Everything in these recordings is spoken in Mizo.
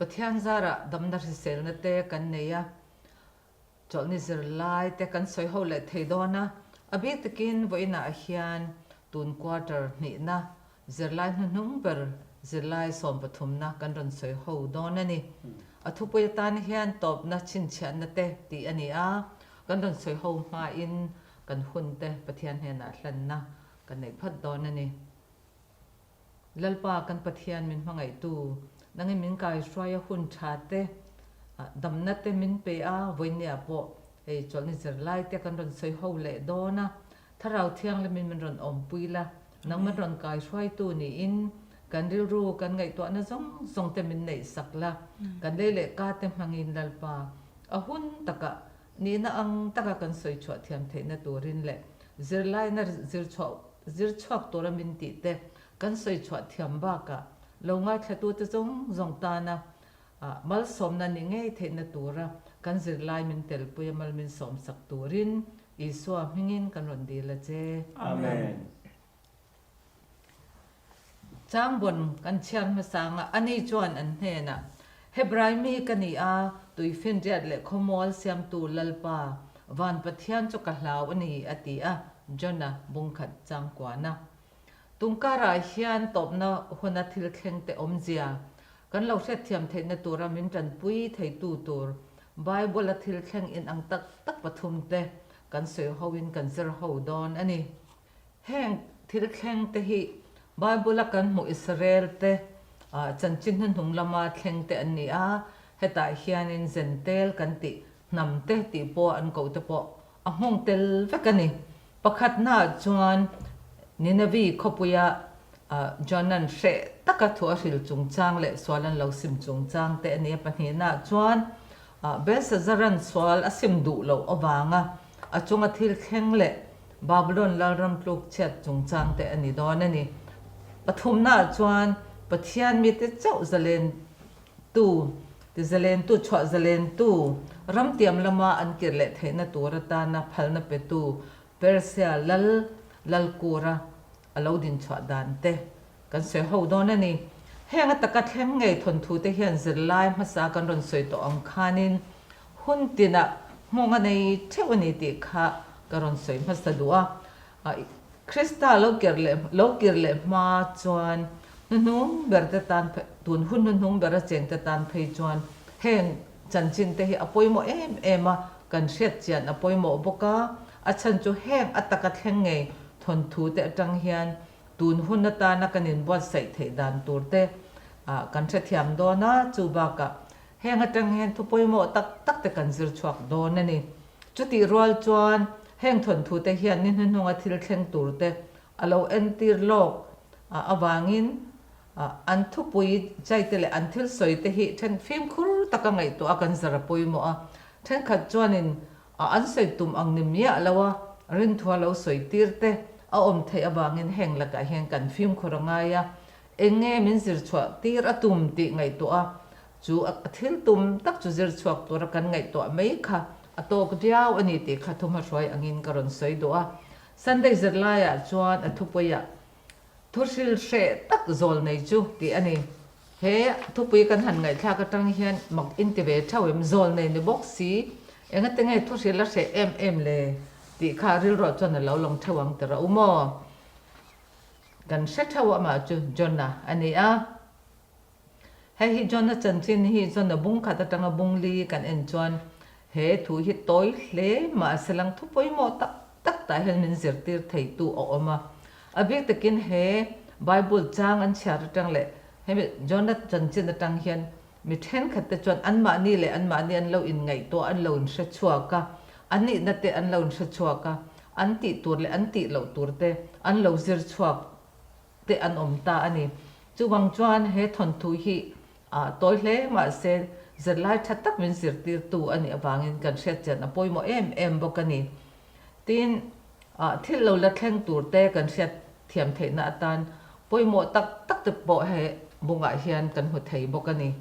Pathian zarah damna hriselna te kan nei a, chawlhni zirlai te kan sawi ho leh thei dawn a. A bik takin vawiinah hian tun quarter hnihna zirlai hnuhnung ber zirlai sawmpathumna kan rawn sawi ho dawn a ni. A thupui atan hian tawpna chhinchhiahna te tih a ni a, kan rawn sawi ho hmain kan hun te Pathian hnenah hlanna kan neih phawt dawn a ni. Lalpa kan Pathian min hmangaihtu, nangin min kaihruai a hun tha te, damna te min pe a, vawinia pawh hei chawlhni zirlai te kan rawn sawi ho leh dawn a, Thlarau Thianghlimin min rawn awmpui la, nang min rawn kaihruaitu niin kan rilru kan ngaihtuahna zawng zawng te min neih sak la, kan lei leh ka te hmangin Lalpa a hun takah Nihna ang taka kan sawi chhuah thiam theihna turin leh zirlaina zir chhuah zir chhuak tura min tih te kan sawi chhuah thiam bakah lo ngaithlatute zawng zawng tana malsawmna ni ngei theihna tura kan zirlai min telpui a mal min sawmsak turin Isua hmingin kan rawn dil a che. Amen. Changbawn kan chhiar hmasa anga ani chuan an hnenah, Hebrai mi ka ni a, tuifinriat leh khawmual siamtu Lalpa, van Pathian chu ka hlau a ni, a ti a, Jona bungkhat changkuana. Tungkarah hian tawpna huna thil thlengte awmzia kan lo hriatthiam theihna tura min tanpui theitu tur Bible-a thil thleng inang tak tak pathumte kan sawi hoin kan zir ho dawn a ni. Heng thil thleng te hi Bible-a kan hmuh Israel te chanchin hnuhnung lama thleng te an ni a, hetah hianin Zentel kan tih hnam te tih pawh an koh te pawh a nghawng tel vek a ni. Pakhatnaah chuan Nineveh khawpuia Jonan hreh taka thu a hril chungchang leh sual an lo sim chungchang te a ni a. Pahnihnaah chuan Belshazzar-a'n sual a sim duh loh avanga a chunga thil thleng leh Babylon lalram tluk chhiat chungchang te a ni dawn a ni. Pathumnaah chuan Pathian mite chauh zalen tu, ti zalen tu, chhuah zalen tu, ram tiam lama an kir leh theihna tur atana phalna petu Persia lal Lalkura a lo din chhuah dan te kan sawi ho dawn a ni. Heng a taka thleng ngei thawnthu te hian zirlai hmasa kan rawn sawi tawh ang khanin hun tinah nghawng a nei theuh a ni tih kha ka rawn sawi hmasa duh a. Krista lo kir leh lo kir leh hma chuan hnuhnung ber te tan tun hun hnuhnung ber a cheng te tan phei chuan heng chanchin te hi a pawimawh em em a, kan hriat chian a pawimawh bawk a, a chhan chu heng a taka thleng ngei thawnthu te atang hian tun hun atana kan inbuatsaih theih dan tur te kan hrethiam dawn a, chu bakah heng atang hian thu pawimawh tak tak te kan zir chhuak dawn a ni. Chutih rual chuan heng thawnthu te hian ni hnuhnunga thil thleng tur te a lo entir lawk avangin an thupui chai te leh an thil sawi te hi then fimkhur taka ngaihtuah a kan zar a pawimawh a. Thenkhat chuanin an sawi tum ang ni miah lo a, rinthua lo sawi tir te a awm theih avangin heng lakah hian kan fimkhur a ngai a, eng nge min zir chhuah tir a tum tih ngaihtuah a, chu a thil tum tak chu zir chhuak tura kan ngaihtuah mai kha a tawk viau a ni tih kha thuhmahruai angin ka rawn sawi duh a. Sunday zirlaiah chuan a thupuiah Thuhril hreh tak zawl nei chu tih a ni. He thupui kan han ngaihthlak atang hian mak in ti ve theuh em, zawl nei ni bawk si, engate nge thuhril a hreh em em le tih kha rilruah chuan a lo lang theuh ang ti rauh maw? Kan hre theuh amah chu Jonah a ni a. Hei hi Jonah chanchin hi Jonah bung khat atanga bung li kan en chuan he thu hi tawi hle mahse lang thu pawimawh tak tak tah hian min zirtir theitu a awm a. A bik takin he Bible chang an chhiar atang leh hemi Jonah chanchin atang hian mi thenkhat te chuan anmahni leh anmahni an lo inngaihtuah an lo inhre chhuak a, an nihna te an lo inhre chhuak a, an tih tur leh an tih loh tur te an lo zir chhuak te an awm ta a ni. Chuvang chuan he thawnthu hi tawi hle mahse zirlai tha tak min zirtirtu a nih avangin kan hriatchian a pawimawh em em bawk a ni. Tin, thil lo la thleng tur te kan hriat thiam theihna atan pawimawh tak tak te pawh he bungah hian kan hmu thei bawk a ni.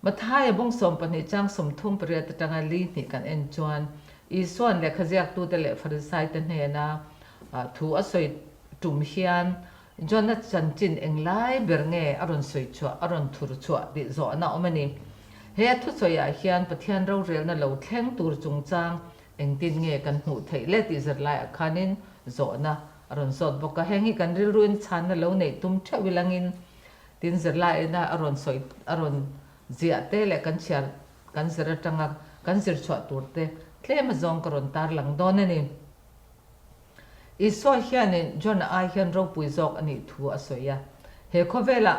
Mathaia bung 12 chang 38 atanga li hnih kan en chuan Isua'n lehkha ziaktute leh Farisaite hnena thu a sawi tum hian. John-a chanchin englai ber nge a rawn sawi chhuah, a rawn thur chhuah tih zawhna a awm a ni. He a thusawiah hian Pathian rorelna lo thleng tur chungchang engtin nge kan hmuh theih le tih zirlaiah khanin zawhna a rawn zawt bawk a. Heng hi kan rilruin chhanna lo neih tum theuh ilangin tin zirlaiina a rawn sawi a rawn ziah te leh kan chhiar kan zir atanga kan zir chhuah tur te tlem azawng ka rawn tarlang dawn a ni. Isua hianin John-a ai hian ropui zawk a nih thu a sawi a. He khawvelah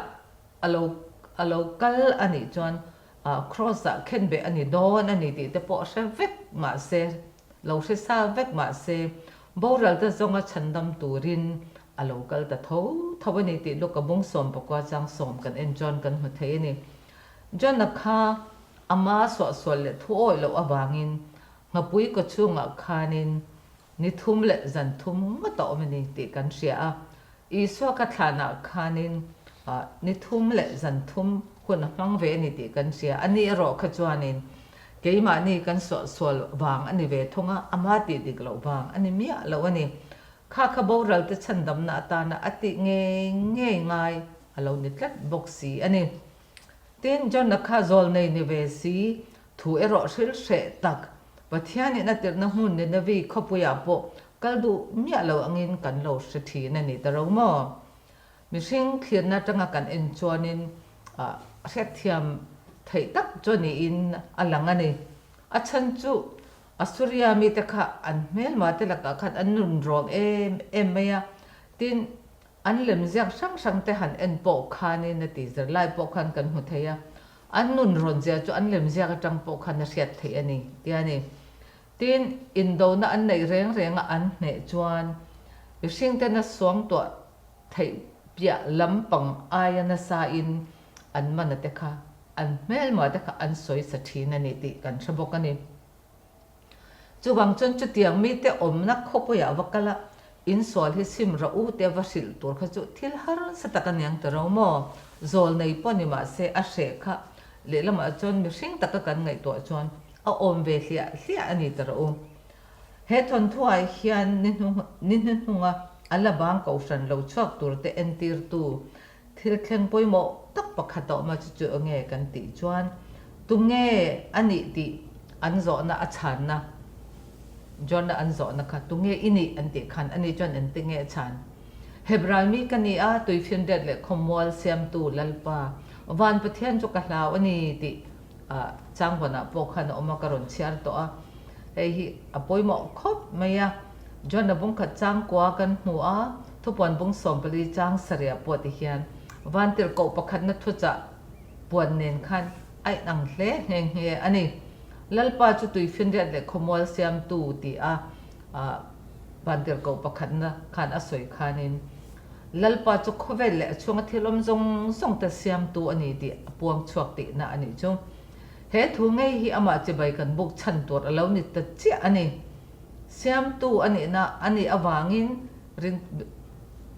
a lo a lo kal a nih chuan Kraws-ah khenbeh a ni dawn a ni tih te pawh hre vek mah se, lo hre sa vek mah se, boral te zawnga chhandam turin a lo kal ta tho tho a ni tih Luka bung 19 chang sawm kan en chuan kan hmu thei a ni. John-a kha ama suahsual leh thu awih loh avangin Nghapui kaw chhungah khanin ni thum leh zan thum ngawt a awm a ni tih kan hria a. Isua ka thlanah khanin ni thum leh zan thum hun a hmang ve a ni tih kan hria. A ni erawh kha chuanin keimahni kan suahsual vang a ni ve thung a, ama tih dik loh vang a ni miah lo a ni. Kha kha boralte chhandamna atana a tih ngei ngei ngai a lo ni tlat bawk si a ni. Tin, John-a kha zawlnei ni ve si, thu erawh hril hreh tak, Pathianin a tirhna hmun Ninevi khawpuiah pawh kal duh miah lo angin kan lo hre thin a ni ta ro maw? Mihring thlirna atanga kan en chuanin hriatthiam theih tak chu niin a lang a ni. A chhan chu Assuria mite kha an hmelma te lakah khan an nun rawng em em mai a, tin, An lemziak hrang hrang te han en pawh khanin a ti zirlai pawh khan kan hmu thei a, an nun rawn zia chu an lemziak atang pawh khan a hriat theih a ni tia a ni. Tin, indona an neih reng renga an hneh chuan mihring tena suangtuah theih piah lampang aia nasa in an mana te kha an hmelma te kha an sawi sa thin a ni tih kan hre bawk a ni. Chuvang chuan chutiang mite awmna khawpuiah va kal a, insual hi sim rawh u tia va hrilh tur kha chu thil harsa tak a niang ta ro maw? Zawl nei pawh ni mah se a hreh kha lehlamah chuan mihring taka kan ngaihtuah chuan a awm ve hliah hliah a ni ta rawh u. He thawnthuah hian ni hnuhnunga a la bang kohhran lo chhuak turte entirtu Thil thleng pawimawh tak pakhat a awm a, chu chu enge kan tih chuan tunge a nih tih an zawhna a chhanna, John-a an zawhna kha tunge i nih an tih khan ani chuan engti nge a chhan? Hebrai mi ka ni a, tuifinriat leh khawmual siamtu Lalpa, van Pathian chu ka hlau a ni tih Changvawnah pawh khan a awm a, ka rawn chhiar tawh a. Hei hi a pawimawh khawp mai a. John-a bungkhat changkua kan hmu a, thupuan bung 14 chang sarih pawh ti hian vantirhkoh pakhatna thuchah puan nen khan a inang hle nghe nghe a ni. Lalpa chu tuifinriat leh khawmual siamtu ti a vantirhkoh pakhatna khan a sawi khanin Lalpa chu khawvel leh a chhunga thil awm zawng zawng te siamtu a ni tih a puang chhuak tihna a nih chu. He thu ngei hi amah chibai kan buk chhan tur a lo ni ta chiah a ni. Siamtu a nihna a nih avangin ring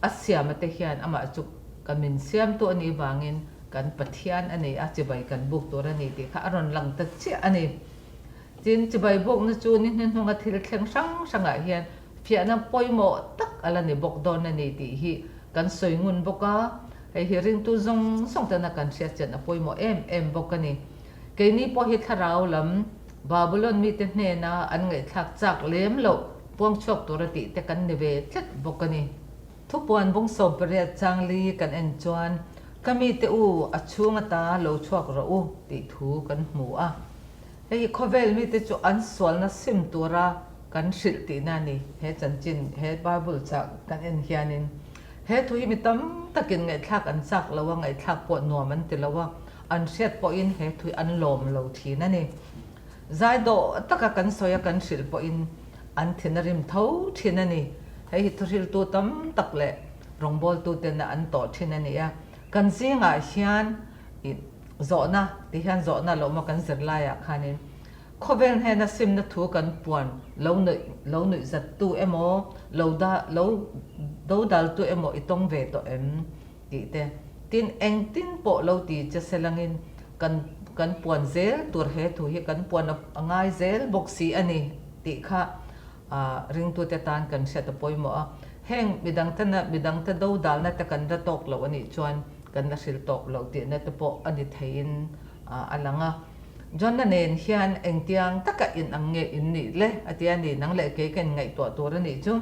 a siama te hian amah chu ka min siamtu a nih vangin kan Pathian a ni a, chibai kan buk tur a ni tih kha a rawn lang ta chiah a ni. Tin, chibai bukna chu ni hnuhnunga thil thleng hrang hrangah hian fiahna pawimawh tak a la ni bawk dawn a ni tih hi kan sawi ngun bawk a, hei hi ringtu zawng zawng tana kan hriat chian a pawimawh em em bawk a ni. Keini pawh hi thlarau lam Babylon mite hnena an ngaihthlak chak lem loh puang chhuak tura tih te kan ni ve tlat bawk a ni. Thupuan bung 18 changli kan en chuan, Ka mite u, a chhung ata lo chhuak rawh u tih thu kan hmu a. Hei hi khawvel mite chu an sualna sim tura kan hrilh tihna a ni. He chanchin, he Bible chah kan en hianin he thu hi mi tam takin ngaihthlak an chak lo a, ngaihthlak pawh nuam an ti lo a, an hriat pawhin he thu hi an lawm lo thin a ni. Zai dawh taka kan sawi a kan hrilh pawhin an thin a rim tho thin a ni. Hei hi thuhriltu tam tak leh rawngbawltuten an tawh thin a ni a. Kan zingah hian ih zawhna ti hian zawhna lo maw kan zir laiah khanin khawvel hnena simna thu kan puan lo nuih lo nuih zattu emaw lo da lo dodaltu emaw i tawng ve tawh em tih te tin engtin pawh lo ti che selangin kan kan puan zel tur he thu hi kan puan a ngai zel bawk si a ni tih kha ringtute tan kan hriat a pawimawh a. Heng midangtena midangte dodalna te kan la tawk lo a nih chuan kan la hril tawk lo tihna te pawh a ni theiin a lang a. John-a nen hian engtiang taka inang nge in nih le? a ti a ni. Nang leh kei ka inngaihtuah tur a nih chu.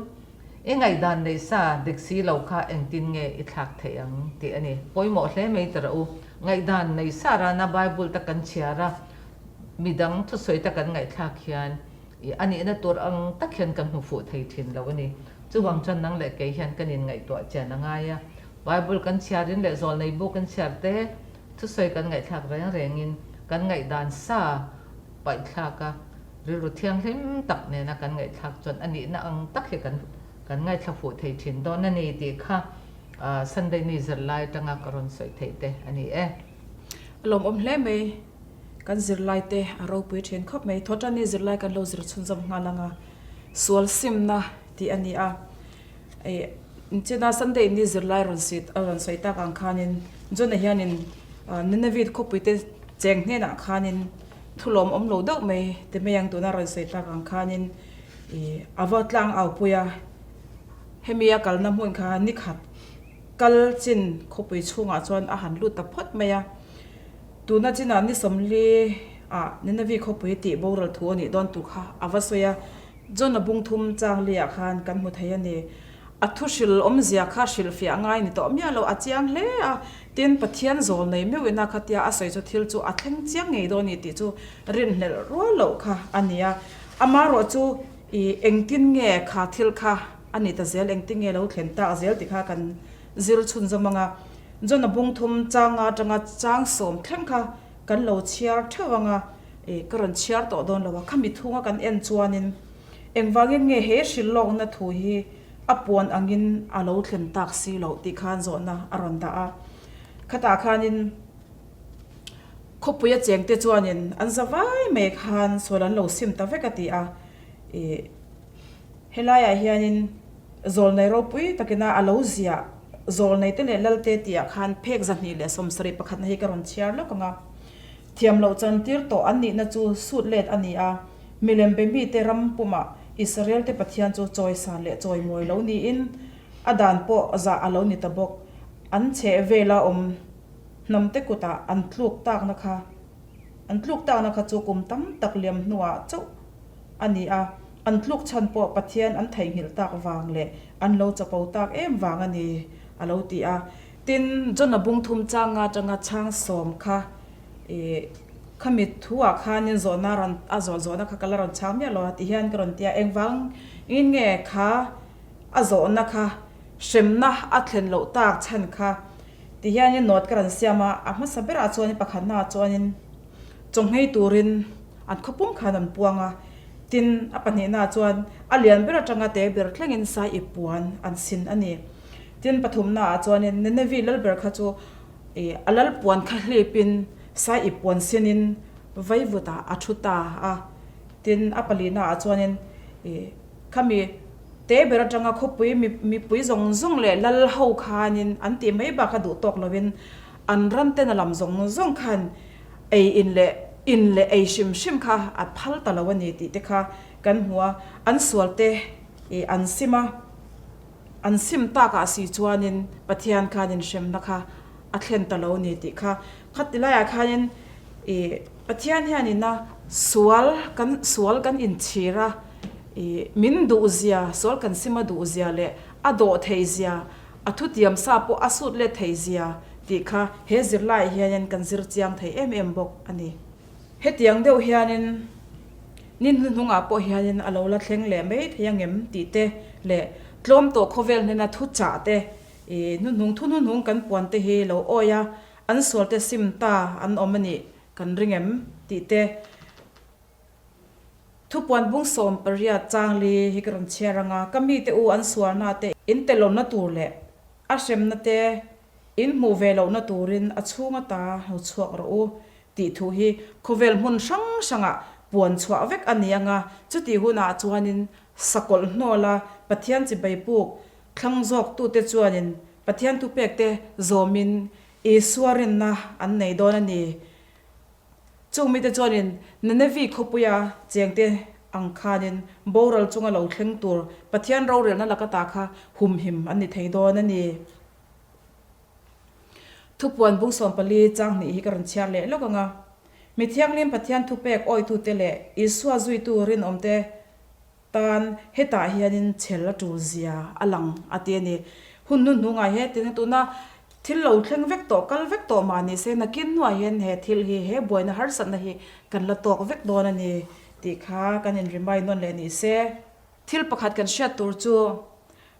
I ngaihdan neih sa dik si lo kha engtin nge i thlak theih ang tih a ni. Pawimawh hle mai ta rawh u. Ngaihdan nei sa rana Bible te kan chhiar a, midang thusawi te kan ngaihthlak hian i a nihna tur ang tak hian kan hmu fuh thei thin lo a ni. Chuvang chuan nang leh kei hian kan inngaihtuah chian a ngai a. Bible kan chhiarin leh zawlnei bu kan chhiar te thusawi kan ngaihthlak reng rengin kan ngaihdan sa paihthlak a, rilru thianghlim tak nena kan ngaihthlak chuan a nihna ang tak hi kan kan ngaithla fuh thei thin dawn a ni tih kha Sunday ni zirlai atanga ka rawn sawi theih te a ni e. A lawmawm hle mai, kan zirlai te a ropui thin khawp mai. Thawhtan ni zirlai kan lo zir chhunzawm nghal anga sual simna tih a ni a. China Sunday ni zirlai rawn sit a rawn sawi tak ang khanin John-a hianin Nineveh khawpui te cheng hnenah khanin thu lawm awm lo deuh mai ti mai ang tuna rawn sawi tak ang khanin ih a va tlang au pui a, hemi a kalna hmun kha ni khat kal chin khawpui chhungah chuan a han lut ta phawt mai a, tuna chinah ni sawmli ah Nineveh khawpui tih boral thu a nih dawn tur kha a va sawi a. John-a bung thum chang liah khan kan hmu thei a ni. A thu hrilh awmzia kha hrilhfiah ngai ni tawh miah lo, a chiang hle a. Tin, Pathian zawl nei meuhin a khatia a sawi chu thil chu a thleng chiang ngei dawn a ni tih chu rinhlelh rual loh kha a ni a. Amaherawh chu i engtin nge kha thil kha a ni ta zel, engtin nge lo thlen tak zel tih kha kan zir chhunzawm ang a. John-a bung thum changa atanga chang sawm thleng kha kan lo chhiar theuh ang a. I ka rawn chhiar tawh dawn lo a, khami thunga kan en chuanin engvangin nge he hrilhlawkna thu hi a puan angin a lo thlen tak si loh tih khan zawhna a rawn dah a. Khatah khanin khawpuia chengte chuanin an za vai mai khan sual an lo sim ta vek a ti a. I helaiah hianin zawlnei ropui takina a lo ziah zawlneite leh lalte tihah khan phek 270 pakhatna hi ka rawn chhiar lawk ang a. Thiam loh chantir tawh an nihna chu sut let a ni a, milem be mite ram pumah Israel-te Pathian chu chawisan leh chawimawi lo niin a dan pawh zah a lo ni ta bawk. An chheh vela awm hnamte kutah an tluk takna kha an tluk takna kha chu kum tam tak liam hnuah chauh a ni a, an tluk chhan pawh Pathian an theihnghilh tak vang leh an lo chapo tak em vang a ni, a lo ti a. Tin, Jona bung thum changa atanga chhang sawm kha i khami thu ah khanin zawhna rawn a zawh zawhna kha ka la rawn chhang miah lo a ti hian ka rawn ti a, engvang in nge kha a zawhna kha hremna a thlen loh tak chhan kha ti hianin note ka rawn siam a, a hmasa berah chuanin pakhatna ah chuanin chawnghei turin an khawpum khan an puang a, tin a pahnihna ah chuan a lian ber atanga te ber thlengin sai ip puan an sin a ni. Tin, pathumna ah chuanin Nineveh lalber kha chu ih a lal puan kha hlipin sai ip puan sinin vaivut ah a thu ta a. Tin, a palina ah chuanin ih khami te ber atanga khawpui mipui zawng zawng leh lal ho khanin an tih mai bak a duh tawk lovin an ran ten a lam zawng zawng khan ei in leh in leh ei hrim hrim kha a phal ta lo a ni tih te kha kan hmu a. An sual te ih an sim a. An sim takah si chuanin Pathian khanin hremna kha a thlen ta lo ni tih kha khati laiah khanin ih Pathian hianin a sual kan sual kan inchhir a ih min duhzia sual kan sim a duhzia leh a dawh theihzia a thutiam sa pawh a sut let theihzia tih kha he zirlaiah hianin kan zir chiang thei em em bawk a ni. Hetiang deuh hianin ni hnuhnungah pawh hianin a lo la thleng leh mai thei angem tih te leh tlawm tawh khawvel hnena thu chah te ih hnuhnung thu hnuhnung kan puan te hi lo awi a, an sual te sim ta an awm a nih kan ring em tih te thupuan bung 18 changli hi ka rawn chhiar ang a, ka mite u an sualna te in telawmna tur leh a hremna te in hmuh ve lohna turin a chhung ata lo chhuak rawh u Tih thu hi khawvel hmun hrang hrangah puan chhuah vek a ni anga, chutih hunah chuanin sakawlh hnawla Pathian chibai puk thlang zawktute chuanin Pathian thupekte zawmin Isua rinna an nei dawn a ni. Chung mite chuanin Nineveh khawpuia chengte. ang khanin boral chunga lo thleng tur Pathian rorelna laka ta kha humhim an ni thei dawn a ni. Thupuan bung 14 chang hnih hi ka rawn chhiar leh lawk ang a. Mi thianghlim Pathian thupek awitute leh Isua zuitu rinawmte tan hetah hianin chhel a tul zia a lang a ti a ni. Hun hnu hnungah hetin tuna thil lo thleng vek tawh, kal vek tawh mah ni se nakin hnuah hian he thil hi, he buaina harsatna hi kan la tawk vek dawn a ni tih kha kan inremind nawn leh ni se. Thil pakhat kan hriat tur chu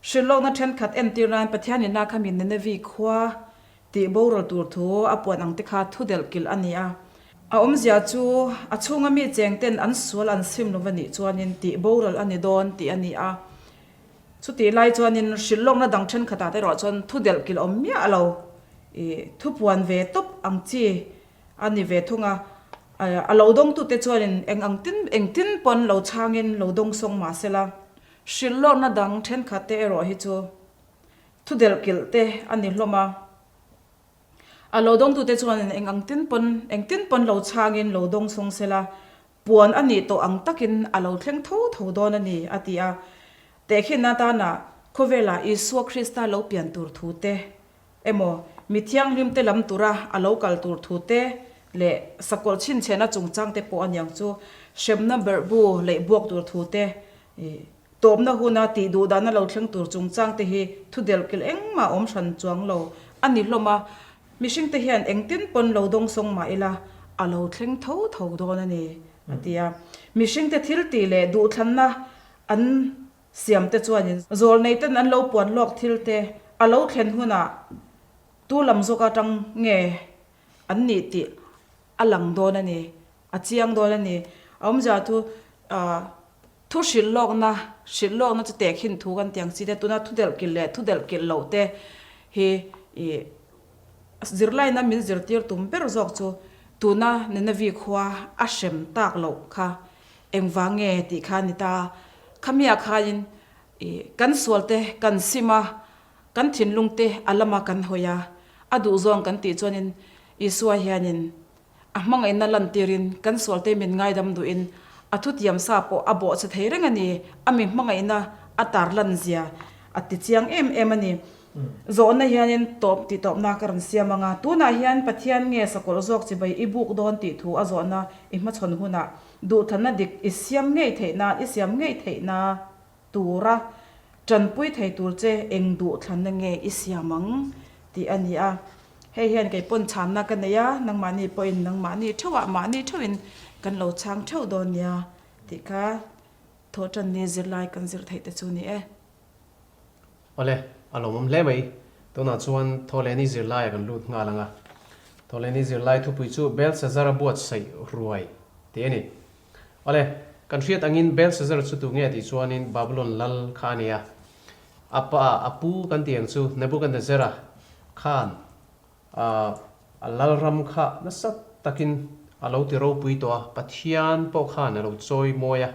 hrilhlawkna thenkhat entir nan Pathian ina khami Nineveh khua tih boral tur thu a puan ang te kha thu delh kilh a ni a. A awmzia chu a chhunga mi cheng ten an sual an sim lo va nih chuanin tih boral a ni dawn tih a ni a. Chutih lai chuanin hrilhlawkna dang thenkhatah te erawh chuan thu delh kilh awm miah lo i thu puan ve tawp ang chi a ni ve thung a. A lo dawngtute chuanin eng ang tin engtin pawn lo chhangin lo dawng sawng mah sela, hrilhlawkna dang thenkhat te erawh hi chu thu delhkilh te a ni hlawm a. A lo dawngtute chuanin eng ang tin pawn engtin pawn lo chhangin lo dawng sawng sela, puan a nih tawh ang takin a lo thleng tho tho dawn a ni, a ti a. Tehkhin atana khawvelah Isua Krista lo pian tur thu te emaw mi thianghlim te lam tura a lo kal tur thu te leh sakawlh chhinchhiahna chungchang te pawh a niang chu hremna berhbu leih buak tur thu te tawpna huna tih duh dahna lo thleng tur chungchang te hi thu delhkilh engmah awm hran chuang lo a ni hlawm a, mihring te hian engtin pawn lo dawngsawng mah ila a lo thleng tho tho dawn a ni a ti a. Mihring te thil tih leh duhthlanna an siam te chuanin zawlnei ten an lo puan lawk thil te a lo thlen hunah tu lam zawk atang nge an nih tih a lang dawn a ni, a chiang dawn a ni. A awmzia chu thu hrilh lawkna, hrilh lawkna chu tehkhin thu kan tih ang chi te, tuna thu delh kilh leh thu delh kilh loh te hi ih zirlaina min zirtir tum ber zawk chu tuna Nineveh khua a hrem tak loh kha Engvang nge tih kha a ni ta. Khamiah khain ih kan sual te kan sim a, kan thinlung te a lama kan hawi a, a duhzawng kan tih chuanin Isua hianin a hmangaihna lantirin kan sual te min ngaidam duhin a thutiam sa pawh a bawhchhe thei reng a ni, a mi hmangaihna a tarlan zia a ti chiang em em a ni. Zawhna hianin tawp tih tawpna ka rawn siam ang a, tunah hian Pathian nge sakawlh zawk chibai i buk dawn tih thu a zawhna i hmachhawn hunah Duhthlanna dik i siam ngei theih nan, i siam ngei theih na tura tanpui thei tur che eng duhthlanna nge i siam ang tih a ni a. Hei hian kei pawn chhanna ka nei a, nangmahni pawhin nangmahni theuhah mahni theuhin kan lo chhang theuh dawn nia tih kha thawhtanni zirlai kan zir theih te chu ni e. Awle, a lawmawm hle mai. Tunah chuan Thawhlehni zirlaiah kan lut nghal ang a. Thawhlehni zirlai thupui chu Belshazzar-a buatsaih ruai tih a ni. Awle, kan hriat angin Belshazzar chu tu nge tih chuanin Babylon lal kha a ni a. A pa, a pu kan tih ang chu Nebuchadnezzar-a khan a lalram kha nasa takin a lo ti ropui tawh a, Pathian pawh khan a lo chawi mawi a.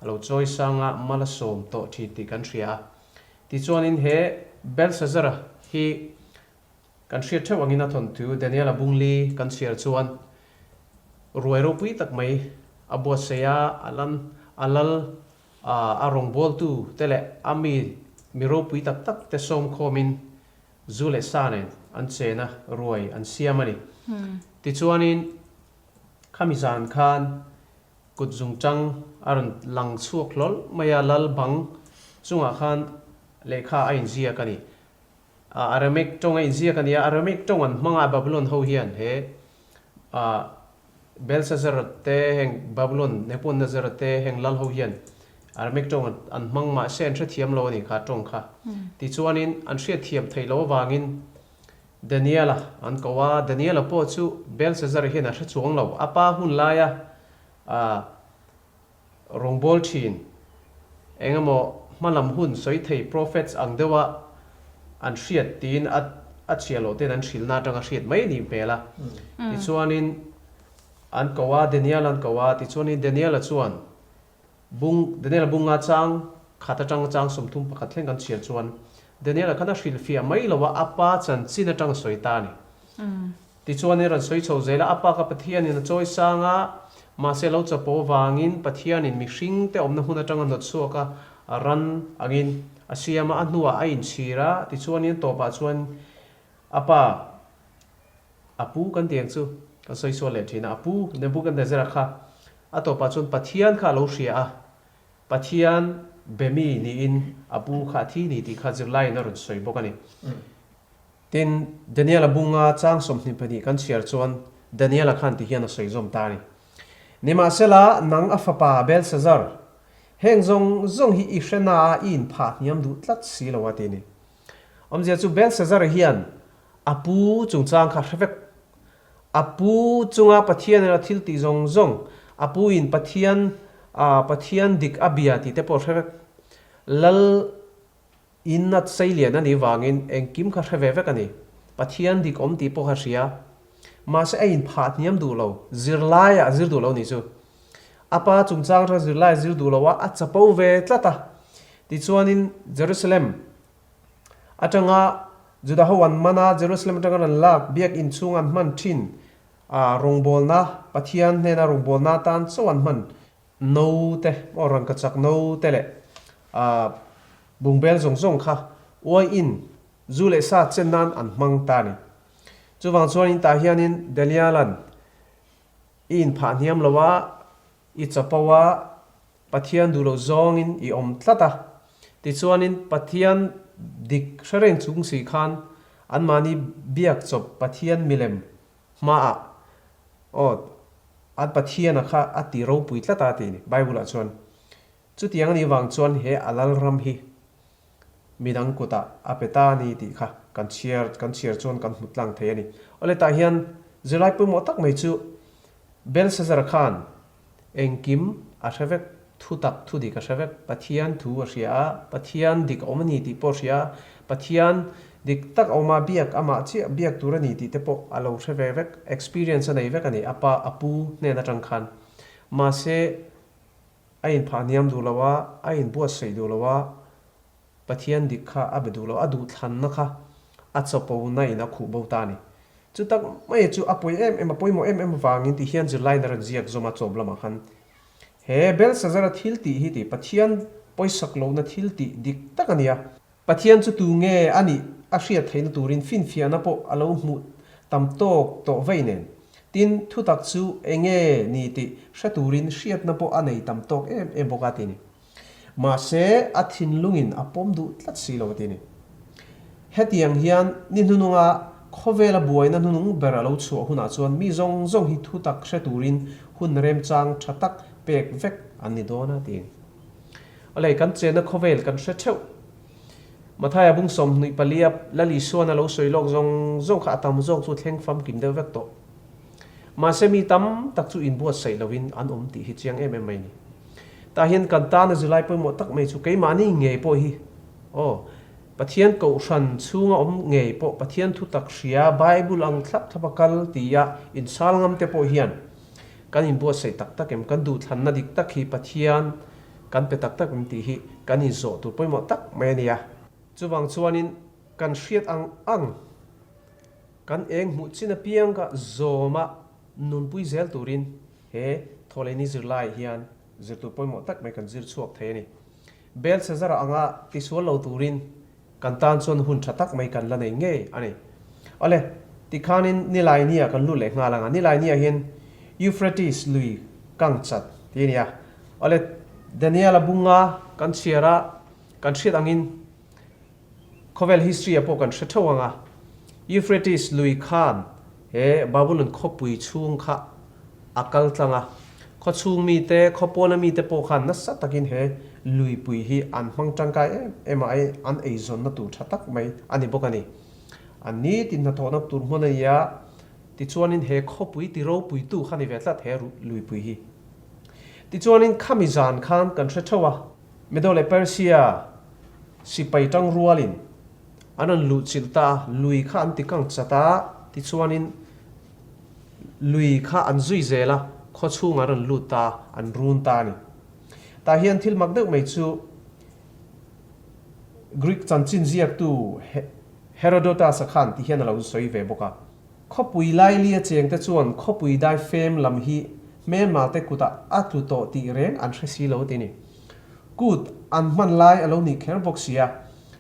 A lo chawi sang a, mal a sawm tawh thin tih kan hria a. Tichuanin he Belshazzar-a hi kan hriat theuh angin a thawnthu Daniel-a bungli kan chhiar chuan ruai ropui tak mai a buatsaih a, a lan a lal a, a rawngbawltu te leh a mi mi ropui tak tak te sawm khawmin zu leh sa nen an chen a, ruai an siam a ni. Tichuanin khami zan khan Kut zungchang a rawn lang chhuak hlawl mai a, lal bang chungah khan lehkha a inziak a ni. Aramaic tawng a inziak a ni a, Aramaic tawng an hmang a, Babylon ho hian he Belshazzar te heng Babylon Nebuchadnezzar te heng lal ho hian Aramaic tawng an hmang mahse an hrethiam lo a ni kha tawng kha. Tichuanin an hriatthiam theih loh avangin Daniel-a an ko a, Daniel-a pawh chu Belshazzar hian a hre chuang lo. A pa hun laia rawngbâwl ṭhin eng emaw hmalam hun sawi thei prophets ang deuha an hriat tiin a a chhiah loh ten an hrilhna aṭanga hriat mai a nih hmel a. Tichuanin an ko a, Daniel-a an ko a, tichuanin Daniel-a chuan Bung, Daniel-a bunga chang khat atanga chang 31 thleng kan chhiar chuan Daniel-a khan a hrilhfiah mai lo a, a pa chanchin atang a sawi ta a ni. Tichuan i rawn sawi chho zel a, a pa kha Pathianin a chawi sang a, Mahse lo chapo vangin Pathianin mihringte awmna hmun atanga hnawt chhuak a, ran angin a siam a, a hnuah a inchhir a, tichuanin tawpah chuan a pa, a pu kan ti ang chu, kan sawi sual leh thin a, a pu Nebuchadnezzar-a kha a tawpah chuan Pathian kha a lo hria a, Pathian be mi niin a pu kha a thi ni tih kha zirlaiin a rawn sawi bawk a ni. Tin, Daniel-a bunga chang 22 kan chhiar chuan Daniel-a khan ti hian a sawi zawm ta a ni. Nimahsela, nang a fapa Belshazzar, heng zawng zawng hi i hre na a i inphah hniam duh tlat si lo a ti a ni. Awmzia chu Belshazzar hian a pu chungchang kha hre vek. A pu chunga Pathian ena thil tih zawng zawng, a pu in Pathian Pathian dik a bia tih te pawh hre vek. Lal In a seilian a nih vangin engkim kha hre ve vek a ni. Pathian dik awm tih pawh kha hria. Mahse a inphah hniam duh lo, zirlaiah a zir duh lo nih chu. A pa chungchang atanga zirlai a zir duh lo a, a chapo ve tlat a. Tichuanin Jerusalem atanga Juda ho an man a, Jerusalem atanga an lak biakinn chhunga an hman thin rawngbawlna, Pathian hnena rawngbawlna atan chauh an hman No te maw rangkachak no te leh ah bungbel zawng zawng kha uaiin zu leh sa chen nan an hmang ta a ni. Chuvang chuanin tah hianin Daniela'n i inphah hniam lo a, i chapo a, Pathian duh loh zawngin i awm tlat a. Tichuanin Pathian dik hre reng chung si khan anmahni biak chawp Pathian milem hmaah aw an Pathiana kha a ti ropui tlat a tih a ni Bible ah chuan. Chutiang a nih vang chuan he a lal ram hi midang kutah a pe ta a ni tih kha kan chhiar kan chhiar chuan kan hmu tlang thei a ni. Awle tah hian zirlai pawimawh tak mai chu Belshazzar khan Engkim a hre vek, thu tak thu dik a hre vek, Pathian thu a hria a, Pathian dik a awm a ni tih pawh a hria a, Pathian dik tak a awm a, biak amah chiah biak tur a ni tih te pawh a lo hre ve vek, experience a nei vek a ni, a pa, a pu hnen atang khan. Mahse, a inphah hniam duh lo a, a inbuatsaih duh lo a, Pathian dik kha a be duh lo, a duhthlanna kha a chawpona in a khuh bo ta a ni. Chu tak mai chu a pawi em em, a pawimawh em em avangin ti hian zirlaiin a rawn ziak zawm a chawp lamah khan he Belshazzar-a thil tih hi tih Pathian pawisak lohna thil tih dik tak a ni a. Pathian chu tu nge a nih a hriat theihna turin finfiahna pawh a lo hmuh tam tawk tawh vei nen. Tin, thutak chu enge ni tih hre turin hriatna pawh a nei tam tawk em em bawk a ti a ni. Mahse, a thinlungin a pawm duh tlat si lo a ti a ni. Hetiang hian ni hnununga khawvela buaina hnunung ber a lo chhuah hunah chuan mi zawng zawng hi thutak hre turin hun remchang tha tak pek vek an ni dawn a ti. Awle, kan chenna khawvel kan hre theuh. Mathaia bung 24 a Lal Isuan a lo sawi lawk zawng zawng kha a tam zawk chu thleng famkim deuh vek tawh. Mahse mi tam tak chu inbuatsaih loin an awm tih hi chiang em em mai a ni. Tah hian kan tana zirlai pawimawh tak mai chu keimahni ngei pawh hi aw, Pathian kohhran chhunga awm ngei pawh Pathian thu tak hria Bible ang thlap thlap a kal tia insal ngam te pawh hian kan inbuatsaih tak tak em, kan duhthlanna dik tak hi Pathian kan pe tak tak em tih hi kan inzawh tur pawimawh tak mai a ni a. Chuvang chuanin kan hriat ang ang. Kan eng hmuh chin apiang kha zawma nunpui zel turin he thawhlehni zirlaiah hian zirtur pawimawh tak mai kan zir chhuak thei a ni. Belshazzar-a anga tisual lo turin kan tan chuan hun tha tak mai kan la nei ngei a ni. Awle, tikhanin Nilaini-ah kan lut leh nghal ang a, Nilaini-ah hian Euphrates lui kang chat tih a ni a. Awle, Daniel-a bunga kan chhiar a, kan hriat angin, Khawvel history ah pawh kan hre theuh ang a, Euphrates lui khan he Babylon khawpui chhung kha a kal tlang a, khaw chhung mite, khaw pawna mite pawh khan nasa takin he luipui hi an hmang tangkai em em a, an eizawnna tur tha tak mai a ni bawk a ni. An nitin hnathawhna tur hmun a ni a, tichuanin he khawpui ti ropuitu kha ni ve tlat he luipui hi. Tichuanin khami zan khan kan hre theuh a, Medo leh Persia sipai tang rualin an rawn luh chilh ta a, lui kha an ti kang chat a, tichuanin lui kha an zui zel a, khaw chhungah an rawn lut ta a, an run ta a ni. Tah hian thil mak deuh mai chu Greek chanchin ziaktu Herodotus-a khan ti hian a lo sawi ve bawk a. Khawpui lailia chengte chuan khawpui dai fem lam hi Hmelmate kutah a tlu tawh tih reng an hre si lo ti ni. Kut an hman lai a lo nih kher bawk si a,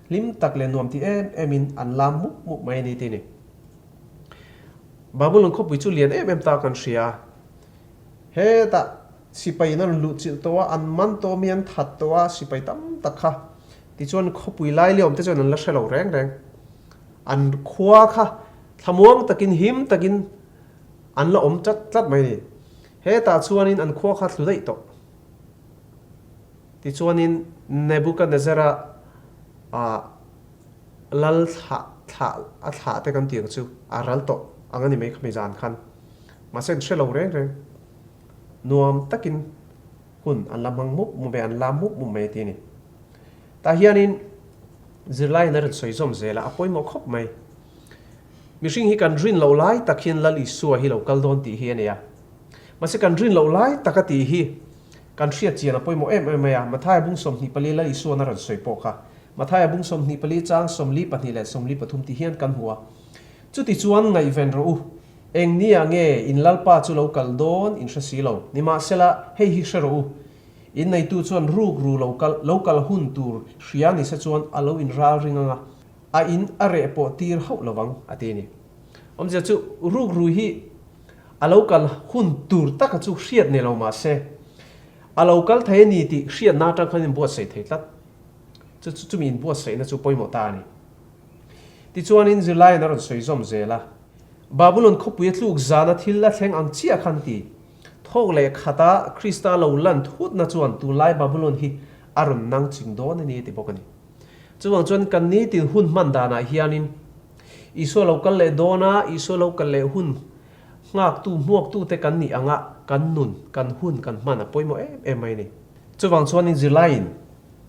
hlim tak leh nuam ti em emin an lam mup mup mai a ni ti ni. Babulon khawpui chu lian em em ta kan hria a, hetah sipai in an rawn luh chilh tawh a, an man tawh mi an that tawh a, sipai tam tak kha tichuan khawpui lai leh awm te chuan an la hre lo reng reng. An khua kha thlamuang takin him takin An la awm tlat tlat mai a ni. Hetah chuanin an khua kha thlu daih tawh. Tichuanin Nebuchadnezzar-a ah lal thlah thlah a thlah te kan tih ang chu a ral tawh ang a ni mai khami zan khan. Mahse an hre lo reng reng. Nuam takin hun an la hmang mup mup e, an la mup mup mai a ti a ni. Tah hianin zirlaiin a rawn sawi zawm zel a, a pawimawh khawp mai. Mihring hi kan rin loh lai tak hian Lal Isua hi lo kal dawn tih hi a nei a. Mahse kan rin loh lai taka tih hi kan hriat chian a pawimawh em em mai a. Mathaia bung 24 Lal Isua'n a rawn sawi pawh kha Mathaia bung 24 chang 42 leh 43 tih hian kan hmu a. Chuti chuan ngaihven rawh u, eng nia nge in Lalpa chu lo kal dawn in hre si lo. Nimahsela, hei hi hre rawh u, in neitu chuan rukru lo kal lo kal hun tur hria ni se chuan a lo inralring ang a. A in a reh pawh tir hauh lo vang, a ti a ni. Awmzia chu rukrui hi a lo kal hun tur taka chu hriat nei lo mah se, a lo kal thei a ni tih hriatna atang khan inbuatsaih thei tlat. Chu chu chumi inbuatsaihna chu pawimawh ta a ni. Tichuanin zirlaiin a rawn sawi zawm zel a. Babulon khawpui a tluk zana thil a thleng ang chiah khan ti. Thawk leh khata Krista lo lan thutna chuan tunlai Babulon hi a rawn nang ching dawn a ni a ti bawk a ni. Chuvang chuan kan nitin hun hman danah hianin Isua lo kal leh dawna Isua lo kal leh hun nghaktu hmuaktute kan nih anga kan nun, kan hun kan hman a pawimawh em em mai a ni. Chuvang chuanin zirlaiin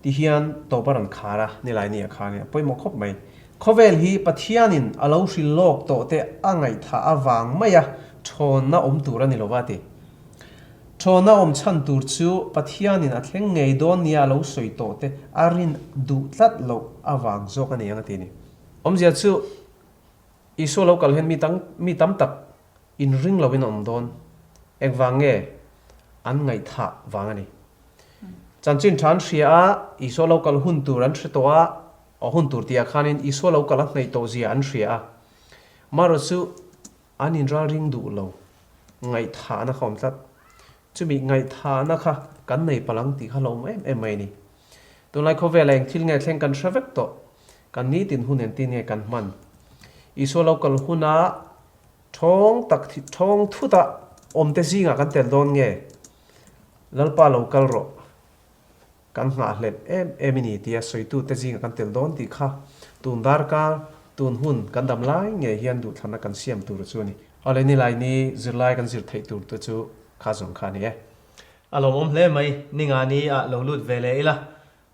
ti hian tawp a rawn khar a, nilai nia khanin a pawimawh khawp mai. Khawvel hi Pathianin a lo hrilh lawk tawh te a ngaihthah avang maia thawnna awm tur a ni lo va ti. Ṭhawna awm chhan tur chu Pathianin a thleng ngei dawn nia a lo sawi tawh te a rin duh tlat loh avang zawk a ni ang a ti a ni. Awmzia chu Isua lo kal hian mi tang mi tam tak inring loin a awm dawn. Engvang nge an ngaihthah vang a ni. Chanchin ṭha an hria a, Isua lo kal hun tur an hre tawh a, a hun tur tihah khanin Isua lo kal a hnaih tawh zia an hria a. Marawh chu An inralring duh lo. Ngaihthahna kha awm tlat. Chumi ngaihthahna kha kan nei palh ang tih kha hlauhawm em em mai a ni. Tunlai khawvela eng thil nge thleng kan hre vek tawh. Kan nitin hun engtin nge kan hman. Isua lo kal huna thawng tak thawng thuta awmte zingah kan tel dawn nge? Lalpa lo kal rawh. Kan nghahhlelh em em i ni tia sawitute zinga kan tel dawn tih kha tun darkar, tun hun kan dam lai ngei hian duhthlanna kan siam tur chu a ni. Awle nilai ni zirlai kan zir theih tur te chu kha zawng kha a ni e. A lawmawm hle mai, ninga ni ah lo lut ve leh ila,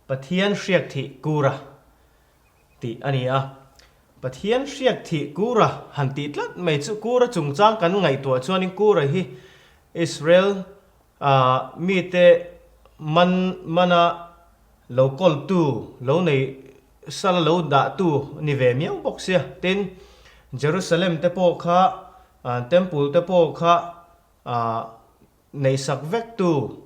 Pathian hriak thih kura tih a ni a. Pathian hriak thih kura han tih tlat mai chu kura chungchang kan ngaihtuah chuanin kura hi Israel A mite man mana lo kawltu, lo nei sala lo dahtu ni ve miau bawk sia. Tin, Jerusalem te pawh kha, Temple te pawh kha neihsak vektu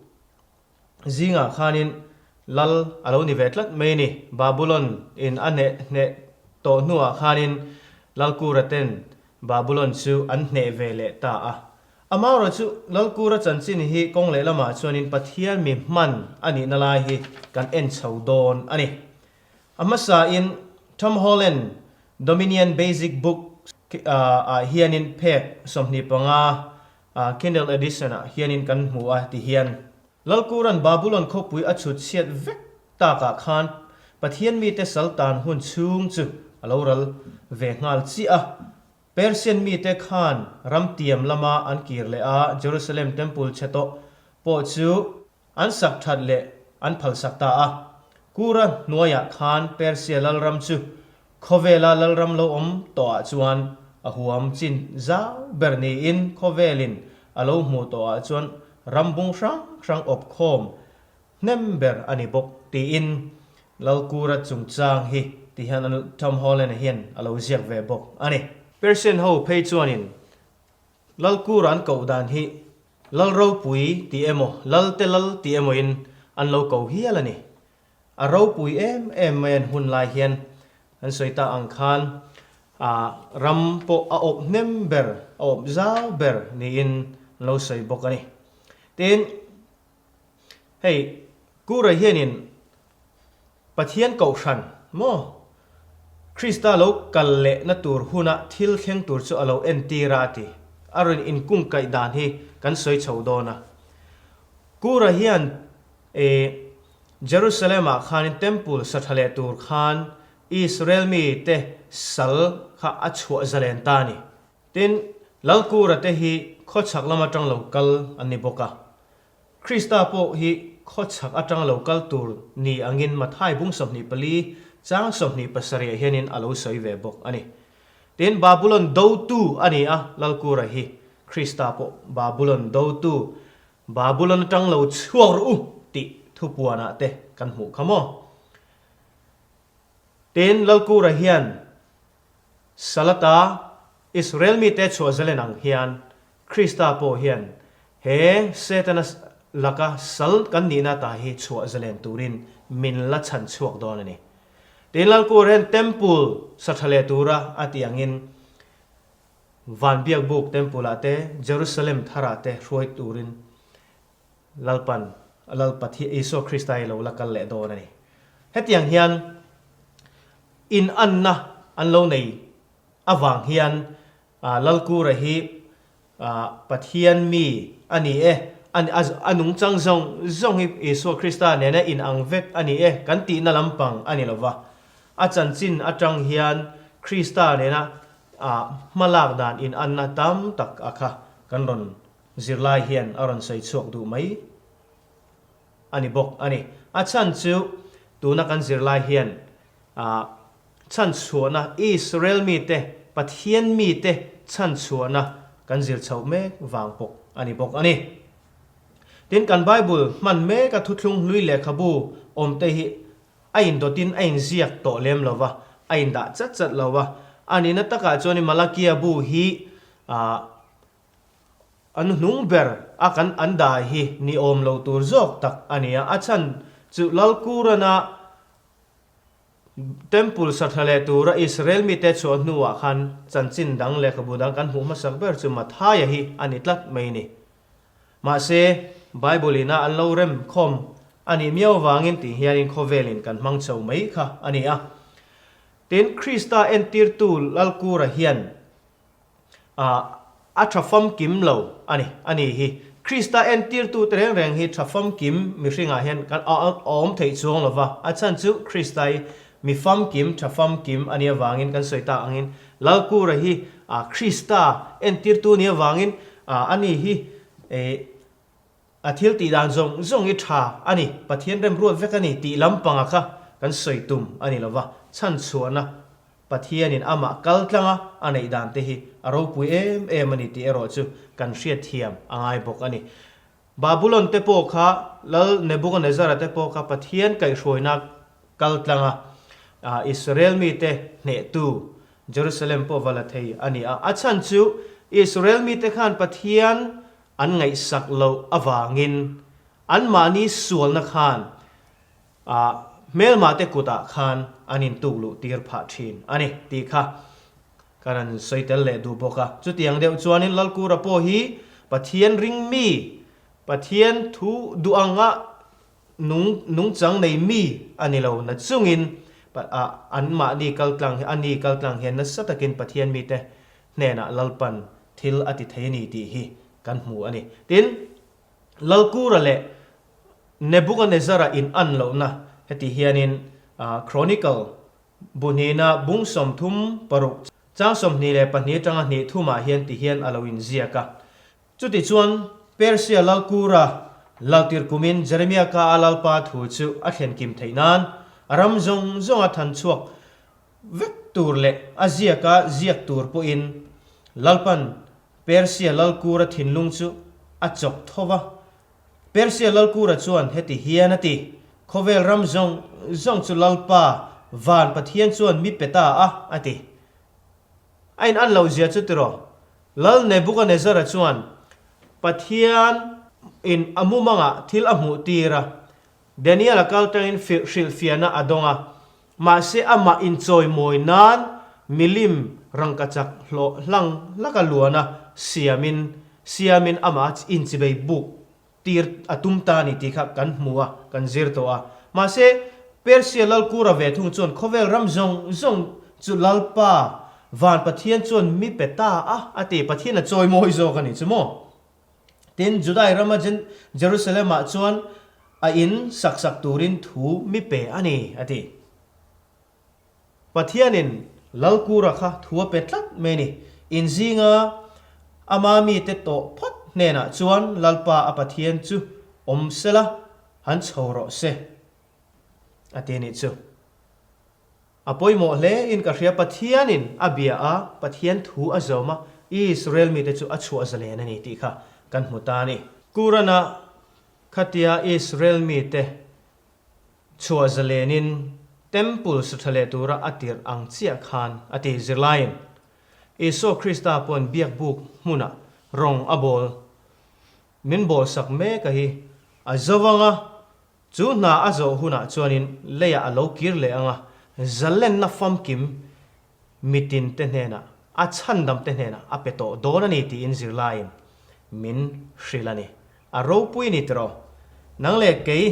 zingah khanin lal a lo ni ve tlat mai a ni. Babulon in a hneh hneh tawh hnuah khanin Lalkura ten Babulon chu an hneh ve leh ta a. Amaherawh chu Lalkura chanchin hi kawng lehlamah chuanin Pathian mi hman a nihna lai hi kan en chho dawn a ni. A hmasain Tom Holland Dominion Basic Book ah hianin phek 25 Kindle Edition ah hianin kan hmu a ti hian. Lalkura'n Babulon khawpui a chhut chhiat vek takah khan Pathian mite sal tan hun chhung chu a lo ral ve nghal chiah a. Persian mite khan ram tiam lama an kir leh a, Jerusalem Temple chhe tawh pawh chu an sak that leh an phalsak ta a. Kura hnuaiah khan Persia lalram chu khawvela lalram lo awm tawhah chuan a huam chin zau ber niin khawvelin a lo hmuh tawhah chuan ram bung hrang hrang awp khawm Hnem ber a ni bawk tiin Lalkura chungchang hi ti hian Tom Holland-a hian a lo ziak ve bawk a ni. Persian ho phei chuanin Lalkura an koh dan hi Lal ropui tih emaw, Lal te lal tih emawin an lo ko hial a ni. A ropui em em mai an hun lai hian an sawi ta ang khan ram pawh a awp hnem ber, a awp zau ber niin an lo sawi bawk a ni. Tin, hei Kura hianin Pathian kohhran maw? Krista lo kal lehna tur huna thil thleng tur chu a lo entir a a ti. A rawn inkungkaih dan hi kan sawi chho dawn a. Kura hian e Jerusalem-ah khanin Temple sa tha leh tur khan Israel mite sal kha a chhuah zalen ta a ni. Tin, Lalkura te hi khawchhak lam atang lo kal an ni bawk a. Krista pawh hi khawchhak atanga lo kal tur ni angin Mathai bung 24 chang 27 ah hianin a lo sawi ve bawk a ni. Tin, Babulon dotu a ni a, Lalkura hi Krista pawh Babulon dotu, Babulon atang lo chhuak rawh u tih thupuanah te kan hmuh kha maw? Tin, Lalkura hian Salata Israel mite chhuah zalen ang hian Krista pawh hian he Setana laka sal kan nihna ta hi chhuah zalen turin min la chhan chhuak dawn a ni. Tin Lalkur hian Temple sa tha leh tura a tih angin Van Biakbuk Temple ah te Jerusalem tharah te hruai turin Lalpan Lal Pathian Isua Krista hi lo la kal leh dawn a ni. Hetiang hian inanna an lo nei avang hian Lalkura hi Pathian mi a ni e, a nungchang zawng zawng hi Isua Krista nena inang vek a ni e kan tihna lampang a ni lo va. A chanchin atang hian Krista nena hmalak dan inanna tam tak a kha kan rawn zirlai hian a rawn sawi chhuak duh mai a ni bawk a ni. A chhan chu tuna kan zirlai hian Chhanchhuahna, Israel mite, Pathian mite chhanchhuahna kan zir chhoh mek vang pawh a ni bawk a ni. Tin, kan Bible hman meka thuthlung hlui lehkhabu awmte hi a indawtin a inziak tawh lem lo va, a indah chat chat lo va. A nihna takah chuanin Malakia bu hi an hnung ber a kan an dah hi ni awm lo tur zawk tak a ni a. A chhan chu Lalkurana Temple sa tha leh tura Israel mite chhuah hnuah khan chanchin dang lehkhabu dang kan hmuh hmasak ber chu Mathaia hi a ni tlat mai ni. Mahse, Bible ina an lo rem khawm a nih miau avangin tih hianin khawvelin kan hmang chho mai kha a ni a. Tin, Krista entirtu Lalkura hian Ah, a tha famkim lo a ni, a ni hi. Krista entirtute reng reng hi tha famkim mihringah hian kan a awm theih chuang lo va, a chhan chu Krista hi mi famkim, tha famkim a nih avangin kan sawi tak angin Lalkura hi Krista entirtu nih avangin a ni hi a thil tih dan zawng zawng hi tha a ni, Pathian remruat vek a ni tih lampanga kha kan sawi tum a ni lo va, chhanchhuahna Pathianin amah kal tlanga a neih dan te hi a ropui em em a ni tih erawh chu kan hriatthiam a ngai bawk a ni. Babulon te pawh kha Lal Nebuchadnezzar-a te pawh kha Pathian kaihhruaina kal tlanga Israel mite hnehtu Jerusalem pawh va la thei a ni a. A chhan chu Israel mite khan Pathian an ngaihsak loh avangin anmahni sualna khan A hmelmahte kutah khan an intuk luh tir phah thin a ni tih kha kan han sawi tel leh duh bawk a. Chutiang deuh chuanin Lalkura pawh hi Pathian ring mi, Pathian thu duh anga nung nungchang nei mi a ni lo na chungin anmahni kaltlang hi a ni kaltlang hian nasa takin Pathian mite hnenah Lalpan thil a ti thei a ni tih hi kan hmu a ni. Tin, Lalkura leh Nebuchadnezzar-a in an lohna heti hianin Chronicle bu hnihna bung 36 chang 22 atanga hnih thumah hian ti hian a lo inziak a. Chutichuan, Persia Lalkura laltir kumin Jeremia ka a Lalpa thu chu a thlen kim theih nan a ram zawng zawnga than chhuak vek tur leh a ziaka ziak tur pawhin Lalpan Persia Lalkura thinlung chu a chawk tho va. Persia Lalkura chuan heti hian a ti, Khawvel ram zawng zawng chu Lalpa, Van Pathian chuan mi pe ta a, a ti. A in an lohzia chu tiraw? Lal Nebuchadnezzar-a chuan. Pathian in a mumangah thil a hmuh tir a, Daniel a kal tangin hrilhfiahna a dawng a, mahse amah inchawimawi nan milim rangkachak hlawh hlang hlaka luana siamin siamin amah inchibei buk tir a tum ta a ni tih kha kan hmu a, kan zir tawh a. Mahse, Persia lal Kura ve thung chuan khawvel ram zawng zawng chu Lalpa, Van Pathian chuan mi pe ta a, a ti. Pathian a chawimawi zawk a ni chu maw? Tin, Judai rama Jerusalem-ah chuan a in sak sak turin thu mi pe a ni, a ti. Pathianin Lalkura kha thu a pe tlat mai a ni. In zinga ama mite tawh phawt hnenah chuan Lalpa a Pathian chu awm sela han chho rawh se, a ti a nih chu. A pawimawh hle in ka hria Pathianin a bia a, Pathian thu a zawm a, Israel mite chu a chhuah zalen a ni tih kha kan hmu ta a ni. Kurana khatia Israel mite Chhuah zalenin Temple sa tha leh tura a tirh ang chiah khan a ti zirlaiin Isua Krista pawn biakbuk hmunah rawng a bawl min bawlsak mek a hi a zo anga chu hna a zawh hunah chuanin leiah a lo kir leh anga zalenna famkim mitin te hnenah a chhandam te hnenah a pe tawh dawn a ni tiin zirlaiin min hrilh a ni. A ropui ni tiraw? Nang leh kei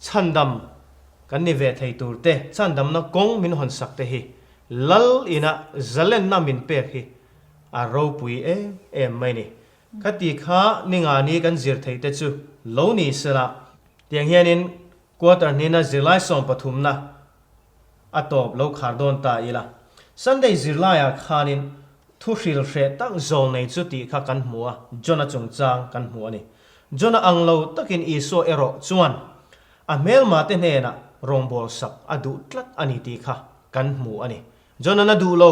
chhandam kan ni ve thei tur te, chhandamna kawng min hawn sak te hi Lal ina zalenna min pek hi a ropui em em mai ni. Khati kha ninga ni kan zir theih te chu lo ni sela. Tiang hianin quarter hnihna zirlai sawmpathumna a tawp lo khar dawn ta ila. Sunday zirlaiah khanin thu hril hreh tak zawl nei chu tih kha kan hmu a, Jona chungchang kan hmu a ni. Jona ang lo takin Isua erawh chuan a hmelmate hnenah rawngbawlsak a duh tlat a ni tih kha kan hmu a ni. Jona'n a duh lo,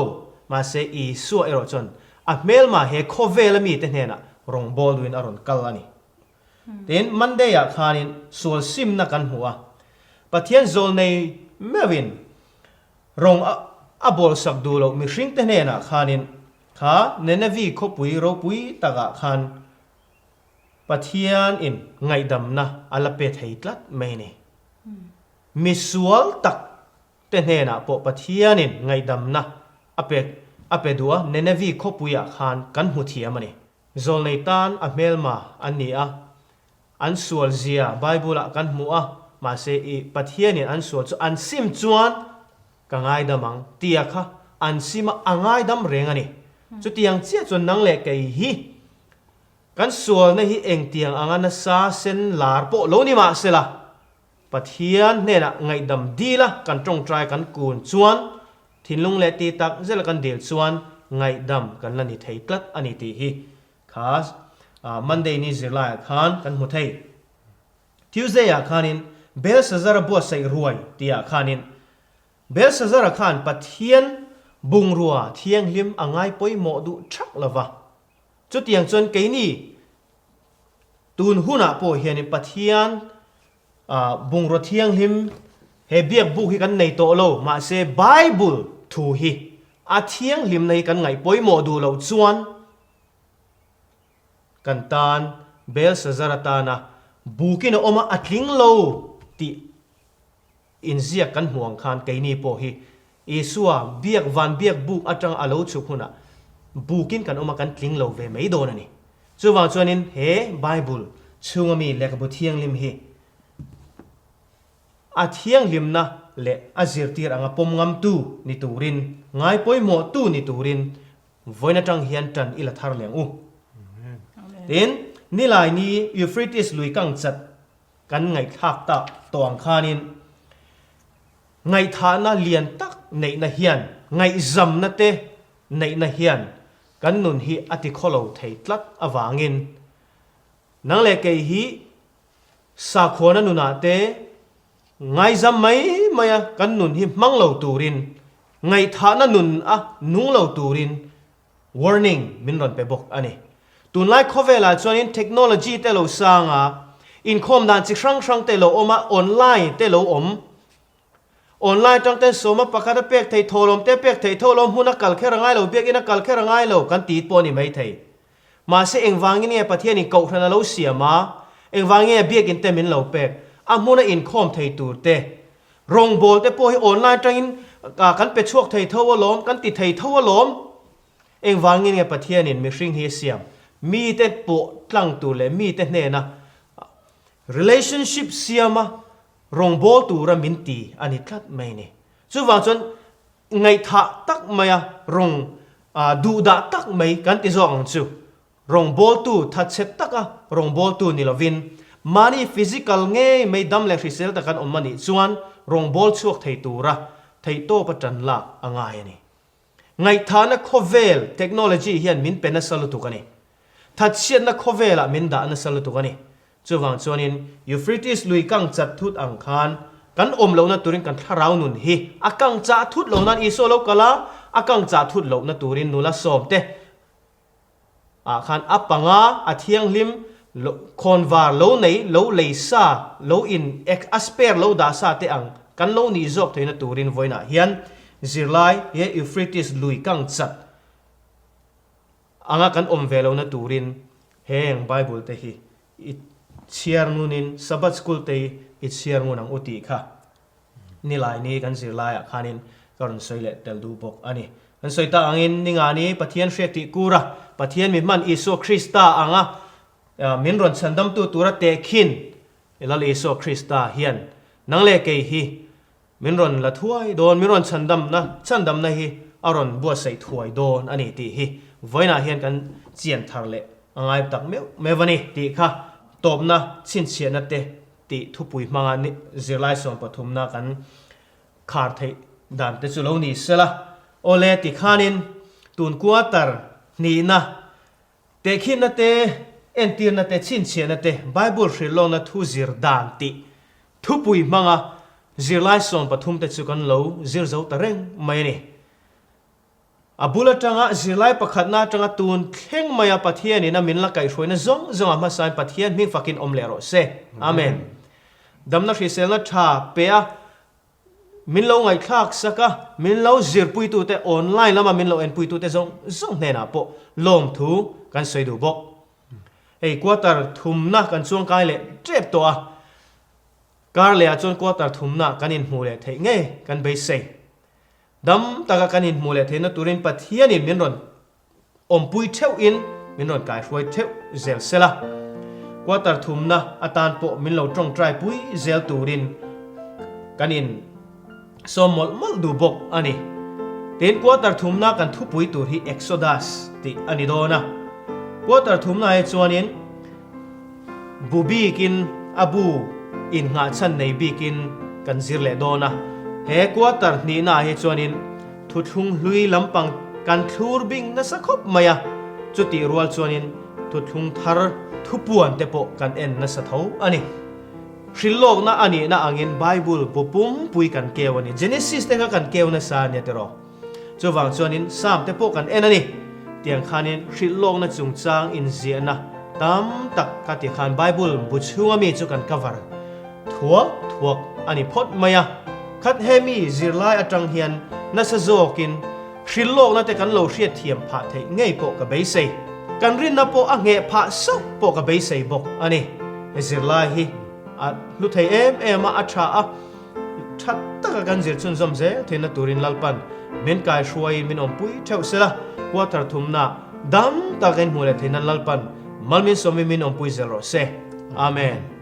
mahse Isua erawh chuan a hmelma he khawvela mite hnenah rawngbawlduhin a rawn kal a ni. Tin, Monday-ah khanin sual simna kan hmu a, Pathian zawl nei meuhin rawng a bawlsak duh loh mihringte hnenah khanin kha Nenevi khawpui ropui takah khan Pathianin ngaihdamna a la pe thei tlat mai a ni. Misual tak te hnenah pawh Pathianin ngaihdamna a pe a pe duh a, Nenevi khawpuiah khan kan hmu thiam a ni. Zawlnei tan a hmelma an ni a, an sual zia Bible-ah kan hmu a, mahse i Pathianin an sual chu an sim chuan ka ngaidam ang tia kha an sim a, a ngaidam reng a ni. Chutiang chiah chuan nang leh kei hi kan sualna hi engtiang anga nasa sen lar pawh lo ni mahsela, Pathian hnenah ngaihdam dil a kan tawngtai kan kun chuan thinlung leh ti tak zela kan dil chuan ngaihdam kan la ni thei tlat a ni tih hi kha Monday ni zirlaiah khan kan hmu thei. Tuesday ah khanin Belshazzar-a buatsaih ruai tihah khanin Belshazzar-a khan Pathian bungrua thianghlim a ngai pawimawh duh thak lova, chutiang chuan keini Tun hunah pawh hianin Pathian bungraw thianghlim he biak buk hi kan nei tawh lo, mahse Bible thu hi a thianghlimna hi kan ngaih pawimawh duh loh chuan kan tan Belshazzar atana bukin a awm a, a tling lo tih Inziak kan hmuh ang khan keini pawh hi Isua biak van biak buk atanga a lo chhuk hunah bukin kan awm a, kan tling lo ve mai dawn a ni. Chuvang chuanin he Bible chhunga mi lehkhabu thianghlim hi a thianghlimna leh a zirtir anga pawm ngamtu ni turin, ngai pawimawhtu ni turin vawiin atang hian tan i la thar leh ang u. Tin, Nilaini Euphrates lui kang chat Kan ngaihthlak tak tawh ang khanin ngaihthahna lian tak neihna hian, ngaihzamna te neihna hian kan nun hi a ti khawlo thei tlat avangin nang leh kei hi sakhuana nunah te ngaizam mai maia kan nun hi hmang lo turin, ngaihthahna nun a nung lo turin Warning min rawn pe bawk a ni. Tunlai khawvelah chuanin technology te lo sang a, inkhawm dan chi hrang hrang te lo awm a, online te lo awm. Online atang ten sawma pakhat a pek theih, thawhlawm te a pek theih, thawhlawm hmun a kal kher a ngai lo, biakinn a kal kher a ngai lo kan ti pawh a ni mai thei. Mahse engvangin nge Pathianin kohhran a lo siam a, engvangin nge biakinn te min lo pek? A hmuna inkhawm thei tur te, rawngbâwl te pawh hi online atangin kan pe chhuak thei tho alawm, kan ti thei tho alawm. Engvangin nge Pathianin mihring hi a siam? Mite pawh tlang tur leh mite hnena relationship siama rawngbâwl tura min ti a ni tlat mai ni. Chuvang chuan ngaihthah tak maia rawng duhdah tak mai kan ti zawk ang chu. Rawngbawltu thatchhe taka rawngbawltu ni lovin mahni physical ngei mai dam leh hrisel tak an awm a nih chuan rawngbâwl chhuak thei tura theihtawpa ṭan lak a ngai a ni. Ngaihthahna khawvel technology hian min pe nasa lutuk a ni. Thatchhiatna khawvelah min dah nasa lutuk a ni. Chuvang chuanin Euphrates lui kang chat thut ang khan kan awm lohna turin kan thlarau nun hi a kang chah thut lo nan Isua lo kal a, a kang chah thut lohna turin nula sawm te ah khan a panga a thianghlim lo khawnvar lo nei lo lei sa lo in ek a spare lo dah sa te ang kan lo nih zawk theihna turin vawiinah hian zirlai he Euphrates lui kang chat anga kan awm ve lohna turin heng Bible te hi i chhiar ngunin Sabbath school te hi i chhiar ngun ang u tih kha Nilai ni kan zirlaiah khanin ka rawn sawi leh tel duh bawk a ni. Kan sawi tak angin ninga ni Pathian hriat tih kura Pathian mi hman Isua Krista anga min rawn chhandamtu tura tehkhin Lal Isua Krista hian nang leh kei hi min rawn la thuai dawn, min rawn chhandamna chhandamna hi a rawn buatsaih thuai dawn a ni tih hi vawiinah hian kan chian thar leh a ngai tak meuh meuh a ni tih kha tawpna chhinchhiahna te tih thupui hmanga zirlai sawmpathumna kan khar theih dan te chu lo ni sela. Awle tikhanin tun quarter hnihna tehkhinna te, entirna te, chhinchhiahna te, Bible hrilhlawkna thu zir dan tih thupui hmanga zirlai sawmpathum te chu kan lo zir zo ta reng mai a ni. A bul atanga zirlai pakhatna atanga tun thleng maia Pathianin a min la kaihhruaina zawng zawng a hmasain Pathian hming fakin awm leh rawh se. Amen. Damna hriselna tha pe a, min lo ngaihthlak sak a, min lo zirpuitute online lama min lo enpuitute zawng zawng hnenah pawh lawmthu kan sawi duh bawk. Hei quarter thumna kan chuangkai leh tep tawh a, kar lehah chuan quarter thumna kan inhmuh leh theih ngei kan beisei. Dam taka kan inhmuh leh theihna turin Pathianin min rawn awmpui theuhin min rawn kaihruai theuh zel sela. Quarter thumna atan pawh min lo tawngtai pui zel turin kan in sawm mawlh mawlh duh bawk a ni. Tin, quarter thumna kan thupui tur hi Exodus tih a ni dawn a. Quarter thumna hi chuanin Bu bikin a bu innghahchhan nei bikin kan zir leh dawn a. He quarter hnihnaah hi chuanin thuthlung hlui lampang kan thlur bing nasa khawp mai a, chutih rual chuanin thuthlung thar thupuan te pawh kan en nasa tho a ni. Hrilhlawkna a nihna angin Bible bu pumpui kan keu a ni. Genesis te kha kan keu nasa a nia tiraw? Chuvang chuanin Psalm te pawh kan en a ni. Tiang khanin hrilhlawkna chungchang inziahna tam tak ka ti khan Bible bu chhunga mi chu kan cover thuak thuak a ni phawt mai a. Khat he mi zirlai atang hian nasa zawkin hrilhlawkna te kan lo hriatthiam phah theih ngei pawh ka beisei. Kan rinna pawh a ngheh phah sauh pawh ka beisei bawk a ni. He zirlai hi a hlu thei em em a, a tha a. Tha taka kan zir chhunzawm zel theihna turin Lalpan min kaihruaiin min awmpui theuh sela, quarter thumna dam taka in hmuh leh theihna Lalpan mal min sawmin min awmpui zel rawh se. Amen.